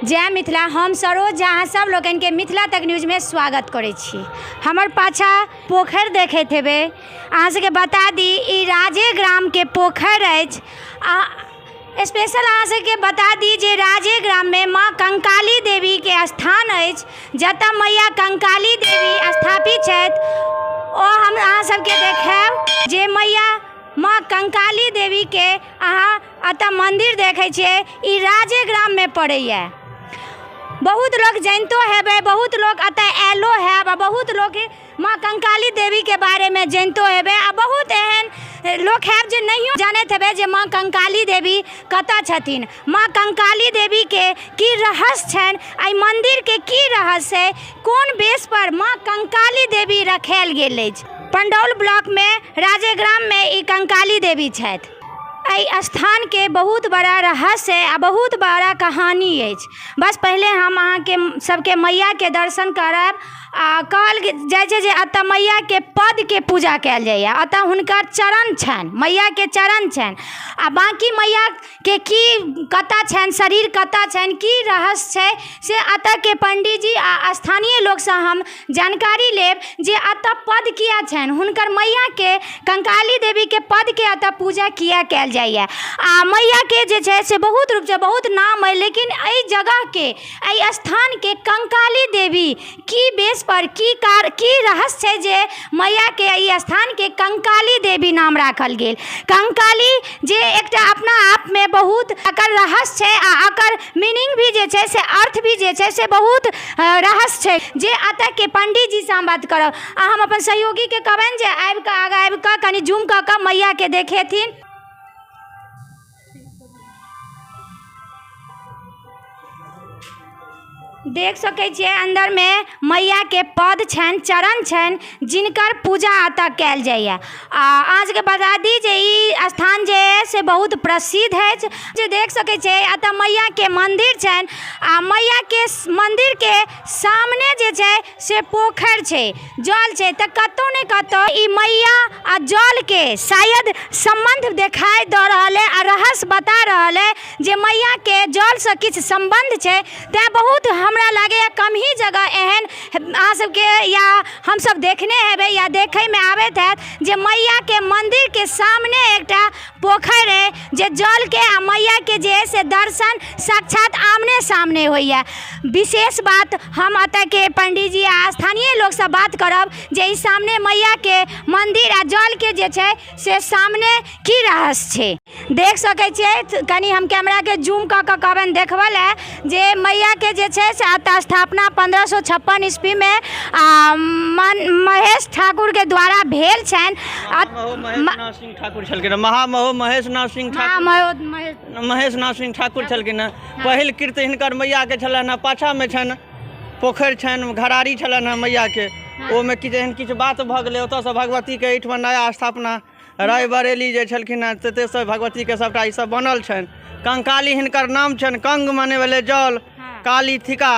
जय मिथिला। हम सरोज झा अहाँ सब लोकनिके मिथिला तक न्यूजमे स्वागत करै छी। हमर पाछा पोखरि देखैत हेबै। अहाँ सबके बता दी ई राजेग्रामके पोखरि अछि। आ स्पेशल अहाँ सबके बता दी जे राजेग्राममे माँ कंकाली देवीके स्थान अछि, जतऽ मैया कंकाली देवी स्थापित छथि। ओ हम अहाँ सबके देखायब जे मैया माँ कंकाली देवीके अहाँ एतऽ मन्दिर देखै छियै, ई राजेग्राममे पड़ैए। बहुत लोक जनितो हेबै, बहुत लोक एतऽ आयलो हैब, आ बहुत लोक माँ कंकाली देवीके बारेमे जनितो हेबै, आ बहुत एहन लोक हैब जे नहियो जानैत हेबै जे माँ कंकाली देवी कतऽ छथिन, माँ कंकाली देवीके की रहस्य छनि, एहि मन्दिरके की रहस्य छै, कोन बेसपर माँ कंकाली देवी रखायल गेल अछि। पंडौल ब्लॉकमे राजेग्राममे ई कंकाली देवी छथि। एहि स्थानके बहुत बड़ा रहस्य आ बहुत बड़ा कहानी अछि। बस पहिले हम अहाँके सबके मैयाके दर्शन करायब। आ कहल जाइ छै जे एतऽ मैयाके पदके पूजा कयल जाइए, एतऽ हुनकर चरण छनि, मैयाके चरण छनि। आ बाँकी मैयाके की कतऽ छनि, शरीर कतऽ छनि, की रहस्य छै, से एतऽके पंडीजी आ स्थानीय लोकसँ हम जानकारी लेब जे एतऽ पद किया छनि, हुनकर मैयाके कंकाली देवीके पदके एतऽ पूजा किया कयल जाइए। आ मैयाके जे छै से बहुत रूपसँ बहुत नाम अइ, लेकिन एहि जगहके एहि स्थानके कंकाली देवी की बेस पर की कार की रहस्य छै जे मैयाके एहि स्थानके कंकाली देवी नाम राखल गेल। कंकाली जे एकटा अपना आपमे बहुत एकर रहस्य छै, आ एकर मीनिंग भी जे छै से अर्थ भी जे छै से बहुत रहस्य छै, जे एतऽके पंडीजीसँ हम बात करब। आ हम अपन सहयोगीके कहबनि जे आबिकऽ आगाँ आबिकऽ कनि जूम कऽ कऽ मैयाके देखेथिन। देख सकै छियै अन्दरमे मैयाके पद छनि, चरण छनि, जिनकर पूजा एतऽ कयल जाइए। आ अहाँ सबके बता दी जे ई स्थान जे अइ से बहुत प्रसिद्ध अछि। जे देख सकै छियै एतऽ मैयाके मन्दिर छनि, आ मैयाके मन्दिरके सामने जे छै से पोखरि छै, जल छै। तऽ कतौ ने कतौ ई मैया आ जलके शायद सम्बन्ध देखाइ दऽ रहल अइ आ रहस्य बता रहल अइ जे मैयाके जलसँ किछु सम्बन्ध छै। तैँ बहुत हमरा लागैए कम ही जगह एहन अहाँ सबके या हमसब देखने हेबै या देखैमे आबैत हैत जे मैयाके मन्दिरके सामने एकटा पोखरि अइ जे जलके आ मैयाके जे अइ से दर्शन साक्षात आमने सामने होइए। विशेष बात हम एतऽके पंडीजी आ स्थानीय लोकसँ बात करब जे ई सामने मैयाके मन्दिर आ जलके जे छै से सामने की रहस्य छै। देख सकै छियै, कनि हम कैमराके जूम कऽ कऽ कहबनि देखबै लए जे मैयाके जे छै से एतऽ स्थापना 1556 ईस्वीमे आ महेश ठाकुरके द्वारा भेल छनि। महेश सिंह ठाकुर छलखिन, महामहो महेश नाथ सिंह ठाकुर, महेश नाथ सिंह ठाकुर छलखिन हँ। पहिल कीर्ति हिनकर मैयाके छलनि हँ। पाछाँमे छनि पोखरि छनि, घरारी छलनि हँ मैयाके, ओहिमे किछु एहन किछु बात भऽ गेलै, ओतऽसँ भगवतीके एहिठमा नया स्थापना रायबरेली जे छलखिन हँ ततऽसँ भगवतीके सबटा ईसब बनल छनि। कंकाली हिनकर नाम छनि, कंग मने भेलै जल, काली थिका,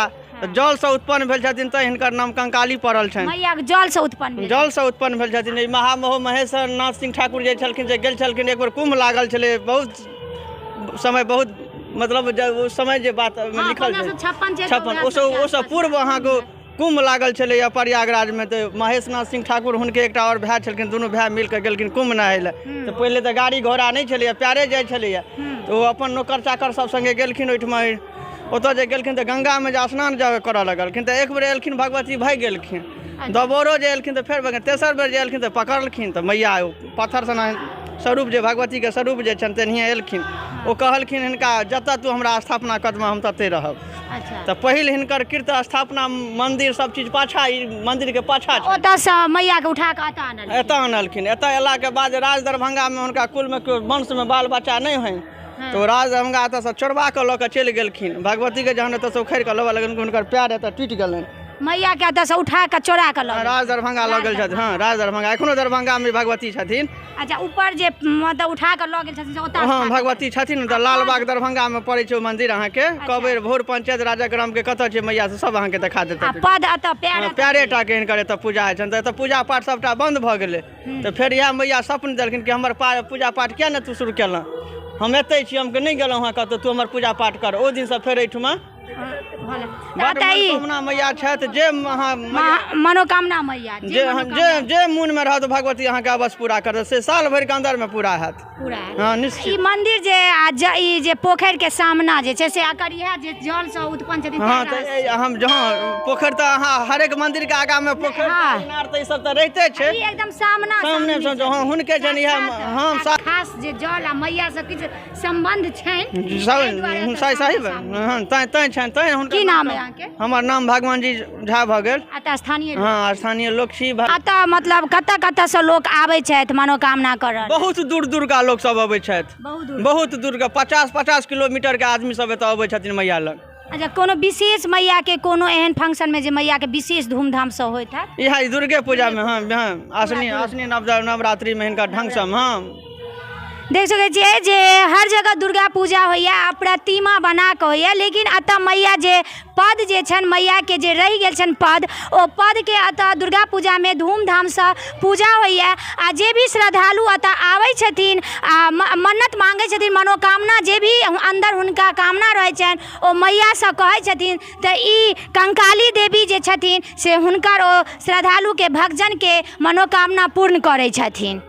जलसँ उत्पन्न भेल छथिन तऽ हिनकर नाम कंकाली पड़ल छनि। मैयाके जलसँ उत्पन्न भेल, जलसँ उत्पन्न भेल छथिन। ई महामहो महेश्वर नाथ सिंह ठाकुर जे छलखिन से गेल छलखिन, एक बेर कुम्भ लागल छलै बहुत समय, बहुत मतलब ओ समय जे बात लिखल छै 56, ओहिसँ पूर्व अहाँके कुम्भ लागल छलैए प्रयागराजमे। तऽ महेश नाथ सिंह ठाकुर हुनके एकटा आओर भाय छलखिन, दुनू भाय मिलकऽ गेलखिन कुम्भ नहाय लए। तऽ पहिले तऽ गाड़ी घोड़ा नहि छलैए, पैरे जाइ छलैए, तऽ ओ अपन नौकर चाकर सब सङ्गे गेलखिन ओहिठमा। ओतऽ जे गेलखिन तऽ गङ्गामे जे स्नान जे करऽ लगलखिन तऽ एक बेर एलखिन भगवती भागि गेलखिन, दोबारो जे एलखिन तऽ फेर भगवती, तेसर बेर जे एलखिन तऽ पकड़लखिन तऽ मैया पत्थर सन स्वरूप जे भगवतीके स्वरूप जे छनि तेनाहिए एलखिन। ओ कहलखिन हिनका जतऽ तू हमरा स्थापना कऽ देबह हम ततहि रहब। तऽ पहिल हिनकर कृत स्थापना मन्दिर सब चीज पाछा, ई मन्दिरके पाछा छै। ओतऽसँ मैयाके उठा कऽ एतऽ आनलखिन। एतऽ आनलखिन। एतऽ एलाके बाद राज दरभंगामे हुनका कुलमे केओ वंशमे बाल बच्चा नहि होइन, तऽ ओ राज दरभंगा एतऽसँ चोरबा कऽ लऽ कऽ चलि गेलखिन। भगवतीके जहन एतऽसँ उखाड़ि कऽ लबऽ लगलखिन हुनकर पैर एतऽ टूटि गेलनि। मैयाके एतऽसँ उठा कऽ चोरा कऽ लऽ राज दरभंगा लऽ गेल छथिन। हँ, राज दरभंगा एखनो दरभंगामे भगवती छथिन। अच्छा, ऊपर जे मतलब उठा कऽ लऽ गेल छथिन से ओतऽ? हँ, भगवती छथिन। तऽ लालबाग दरभंगामे पड़ै छै ओ मन्दिर अहाँके। कबेर भोर पंचायत राजा ग्रामके कतऽ छै मैया से सब अहाँके देखा देतै। पद एतऽ पैर पैरे टाके हिनकर एतऽ पूजा होइ छनि। तऽ एतऽ पूजा पाठ सबटा बन्द भऽ गेलै। तऽ फेर इएह मैया स्वप्न देलखिन कि हमर पूजा पाठ किया नहि तू शुरू केलह, हम एतै छी, हम नहि गेलहुँ हँ कतहु, तू हमर पूजा पाठ कर। ओहि दिनसँ फेर एहिठमा बड तऽ ई मनोकामना मैया छथि जे अहाँ मैया मनोकामना मैया जे जे जे मोनमे रहत भगवती अहाँके अवश्य पूरा करत, से साल भरिके अन्दरमे पूरा हैत। पूरा हैत। हँ, निश्चित। ई मंदिर जे आ ई जे पोखरि के सामना जे छै से एकर इएह जे जल सँ उत्पन्न छथिन। हँ, तऽ हम जहाँ पोखरि तऽ अहाँ हरेक मंदिर के आगाँ मे पोखरि, इनार तऽ ई सब तऽ रहिते छै। ई एकदम सामना सामने सामने। हँ, हुनके छनि इएह। साक्षात, हँ, खास जे जल आ मैया से किछु संबंध छनि, ताहि दुआरे एतऽ सही सही। सामने सामने। हँ, तैं तैं छनि, तैं हुनकर। की नाम है अहाँके? हमर नाम भगवान जी झा भऽ गेल। एतऽ स्थानीय? हँ, स्थानीय लोक छी। एतऽ मतलब कतऽ कतऽसँ लोक आबै छथि मनोकामना करऽ? बहुत दूर दूर का लोक सब अबै छथि। बहुत दूर? बहुत दूर के, 50 50 किलोमीटर के आदमी सब एतऽ अबै छथिन मैया लग। अच्छा, कोनो विशेष मैया के कोनो एहन फंक्शन में जे मैया के विशेष धूमधाम से होइत हैत? इएह ई दुर्गे पूजा मे। हँ हँ, आश्विनी आश्विनी नवरात्रि मे हिनका ढंग सँ। हँ, देख सकै छियै जे हर जगह दुर्गा पूजा होइए आ प्रतिमा बना कऽ होइए, लेकिन एतऽ मैया जे पद जे छनि, मैयाके जे रहि गेल छनि पद, ओ पदके एतऽ दुर्गा पूजामे धूमधामसँ पूजा होइए आ जे भी श्रद्धालु एतऽ आबै छथिन आ मन्नत मांगै छथिन, मनोकामना जे भी अन्दर हुनका कामना रहै छनि ओ मैयासँ कहै छथिन, तऽ ई कंकाली देवी जे छथिन से हुनकर ओ श्रद्धालुके भक्तजनके मनोकामना पूर्ण करै छथिन।